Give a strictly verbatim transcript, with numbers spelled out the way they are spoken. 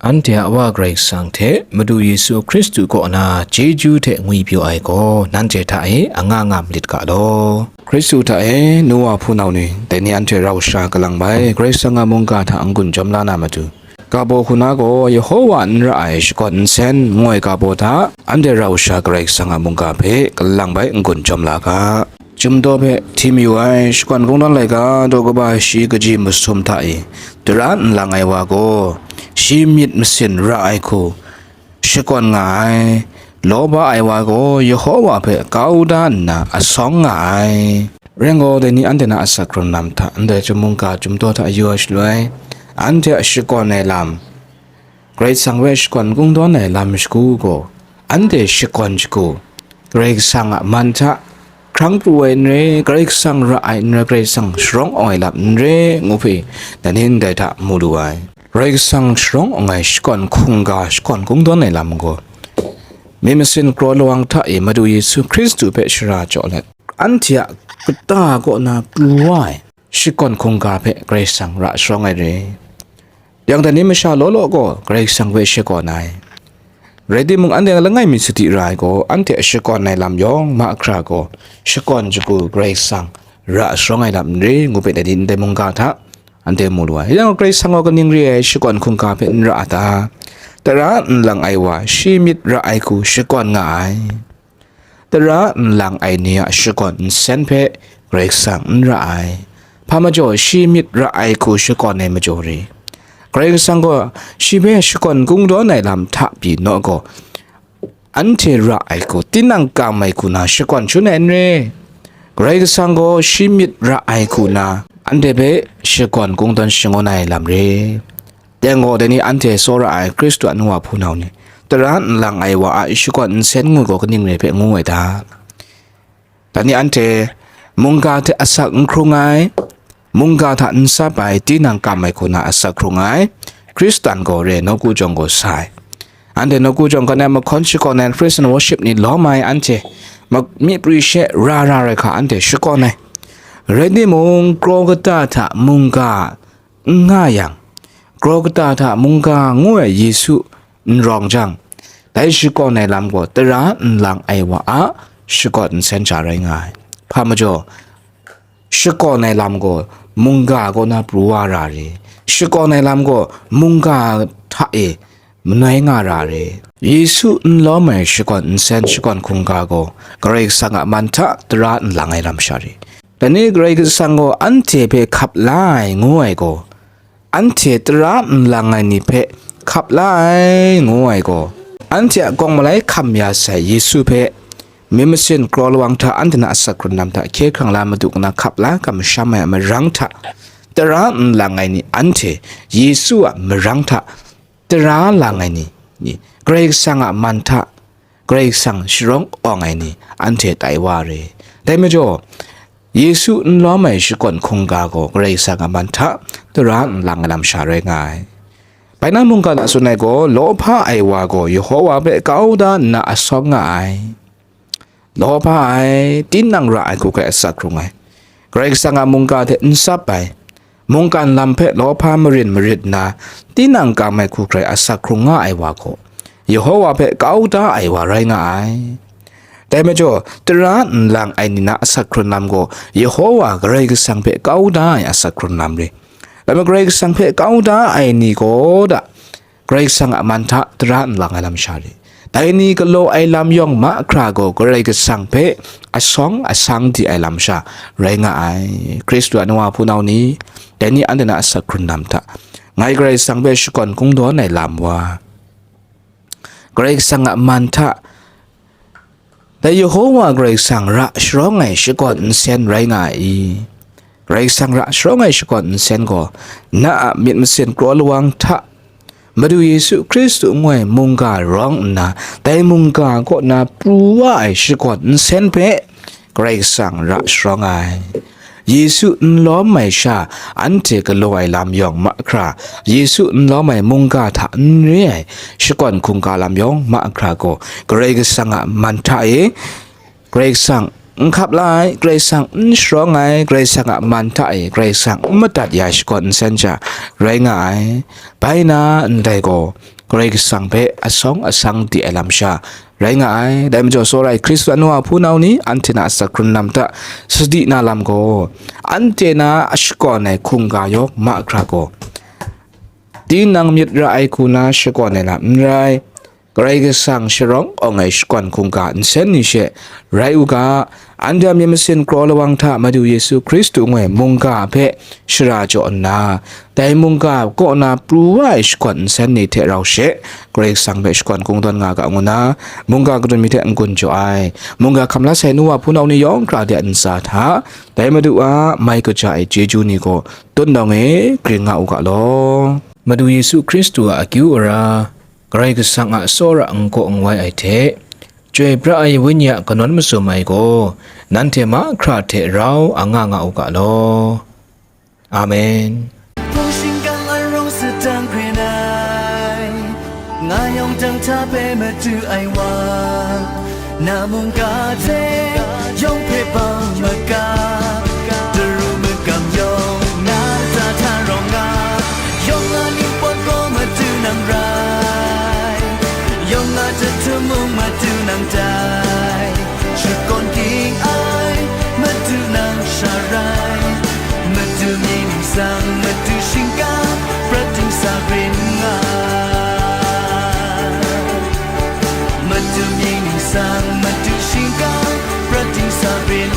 Anhte a Wa Karai Kasang hte Madu Yesu Hkristu kaw na chyeju hte ngwipyaw ai gaw nanhte hta e anga nga malit ga law. Hkristu hta e nu wa hpunau ni, dai ni anhte rau sha kalang bai Karai Kasang a mungga hta n-gun jawm la na matu, ga baw hku na gaw Yehowa n ra ai shakawn nsen ngu ai ga baw hta anhte rau sha Karai Kasang a mungga hpe kalang bai n-gun jawm la ga. Chyum daw hpe hti mayu ai shakawn kungdawn laika daw kaba shi kaji masum hta e tara nlang ai wa gaw, shi myit masin ra ai hku shakawn nga ai. Lawba ai wa gaw Yehowa hpe kau da nna asawng nga ai. Rai gaw, dai ni anhte na asak hkrun lam hta ndai chyum mungga chyum daw hta yu ai shaloi, anhte a shakawn ai lam, Karai Kasang hpe shakawn kungdawn ai lam shagu gaw, anhte shakawn shagu, Karai Kasang a man hta hkrang pru ai n re, Karai Kasang ra ai n re, Karai Kasang sharawng awng ai lam n re, ngu hpe, dai ni ndai hta mu lu ai. Karai Kasang sharawng awng ai shakawn hkungga, shakawn kungdawn ai lam gaw, myit masin kraw lawang hta e Madu Yesu Hkristu hpe shara jaw let, anhte a kata kaw na pru wa ai shakawn hkungga hpe Karai Kasang ra sharawng ai re. Yang dai ni masha law law gaw Karai Kasang hpe shakawn ai. Rai timung, anhte langai mi sadi ra ai gaw, anhte a shakawn ai lam yawng mahkra gaw, shakawn shagu Karai Kasang ra sharawng ai lam n re, ngu hpe dai ni ndai mungga hta anhte mu lu ai. Yang Karai Kasang gaw kaning re ai shakawn hkungga hpe n ra a ta? Tara nlang ai wa, shi myit ra ai hku shakawn nga ai. Tara nlang ai ni a shakawn nsen hpe Karai Kasang n ra ai. Hpa majaw, shi myit ra ai hku shakawn ai majaw re. Karai Kasang gaw shi hpe shakawn kungdawn ai lam hta pyi naw gaw, anhte ra ai hku, tinang kam ai hku na shakawn shangun ai n re. Karai Kasang gaw shi myit ra ai hku na anhte hpe shakawn kungdawn shangun ai lam re. Dai gaw, dai ni anhte tsawra ai Hkristu a nu wa hpunau ni, tara nlang ai wa a shakawn nsen ngu gaw kaning re hpe ngu ai ta? Dai ni anhte mungga hte asak n hkrung ai, mungga hta n sap ai, tinang kam ai hku na asak hkrung ai, Hkristan gaw re, nawku jawng gaw sa ai. Anhte nawku jawng hkan ai mahkawn shakawn ai praise and worship ni lawm ai, anhte ma-, myi pri she ra ra ai hka anhte shakawn ai. Rai timung, kraw kata hta mungga n nga yang, kraw kata hta mungga ngu ai Yesu n rawng jang, dai shakawn ai lam gaw tara nlang ai wa a shakawn nsen hta rai nga ai. Hpa majaw, shakawn ai lam gaw mungga kaw na pru wa ra re, shakawn ai lam gaw mungga hta e manoi nga ra re. Yesu n lawm ai shakawn nsen, shakawn hkungga gaw Karai Kasang a man hta tara nlang ai lam sha re. Dai ni Karai Kasang gaw anhte hpe hkap la ai ngu ai gaw, anhte tara nlang ai ni hpe hkap la ai ngu ai gaw, anhte a kawng malai hkam ya sai Yesu hpe myit masin kraw lawang hta anhte na asak hkrun lam hta hkye hkrang la madu nna hkap la kamsham ai a marang hta, tara nlang ai ni anhte Yesu a marang hta tara lang ai ni, ni, Karai Kasang a man hta Karai Kasang sharawng awng ai ni anhte tai wa re. Dai majaw, Yesu n lawm ai shakawn hkungga gaw Karai Kasang a man hta tara nlang ai lam sha rai nga ai. Bai na mungga na tsun ai gaw, lawhpa ai wa gaw Yehowa hpe kau da nna asawng nga ai. Lawhpa ai, tinang ra ai hku hkrai asak hkrung ai. Karai Kasang a mungga hte n sap ai, mungkan lam hpe lawhpa marin marit nna, tinang kam ai hku hkrai asak hkrung nga ai wa gaw, Yehowa hpe kau da ai wa rai nga ai. Dai majaw, tara nlang ai ni na asak hkrun lam gaw, Yehowa Karai Kasang hpe kau da ai asak hkrun lam re. Dai majaw, Karai Kasang hpe kau da ai ni gaw da, Karai Kasang a man hta tara nlang ai lam sha re. Dai ni galaw ai lam yawng mahkra gaw Karai Kasang hpe asawng asang di ai lam sha rai nga ai. Hkristu a nu wa hpunau ni, dai ni anhte na asak hkrun lam hta, ngai Karai Kasang hpe shakawn kungdawn ai lam wa, Karai Kasang a man hta dai Yehowa Karai Kasang ra sharawng ai shakawn nsen rai nga ai i? Karai Kasang ra sharawng ai shakawn nsen gaw, na a myit masin kraw lawang hta Madu Yesu Hkristu ngu ai mungga rawng nna, dai mungga kaw na pru wa ai shakawn nsen hpe Karai Kasang ra sharawng ai. Yesu n lawm ai sha, anhte galaw ai lam yawng mahkra, Yesu n lawm ai mungga hta n re ai shakawn hkungga lam yawng mahkra gaw, Karai Kasang a man hta e, Karai Kasang n hkap la ai, Karai Kasang n sharawng ai, Karai Kasang a man hta e Karai Kasang n madat ya ai shakawn nsen sha rai nga ai. Bai na ndai gaw, Karai Kasang hpe asawng asang di ai lam sha rai nga ai. Dai majaw, tsawra ai Hkristu a nu a hpunau ni, anhte na a asak hkrun lam hta sadi na lam gaw, anhte na a shakawn ai hkungga yawng mahkra gaw, tinang myit ra ai hku na shakawn ai lam n rai, Karai Kasang sharawng awng ai shakawn hkungga nsen ni she rai u ga, anhte a myit masin kraw lawang hta Madu Yesu Hkristu ngu ai mungga hpe shara jaw nna, dai mungga kaw na pru wa ai shakawn nsen ni hte rau she, Karai Kasang hpe shakawn kungdawn nga ga ngu na, mungga kadun mi hte n-gun jaw ai, mungga hkam la sai nu wa hpunau ni yawng hkra de a ntsa hta, dai Madu a mai kaja ai chyeju ni gaw tun dawng e gring nga u ga law. Madu Yesu Hkristu a akyu ara, Karai Kasang a tsawra n kaw n wai ai hte, Chyoi pra ai Wenyi a kanawn masum ai gaw, nanhte mahkra hte rau a nga nga u ga law. Amen. Hpung shingkang a rawng sadang hkren ai, nga yawng dang hta hpe madu ai wa, na mungga hte yawng hpe bang maga, daru magam yawng na lata hta rawng nga, yawng a ningpawt gaw madu nang rai, yawng a jahtum mung madu nang tai, shakawn ging ai madu nang sha rai, madu mying ningsang, madu shingkang, prat dingsa rin nga. Madu mying ningsang, madu shingkang, prat dingsa rin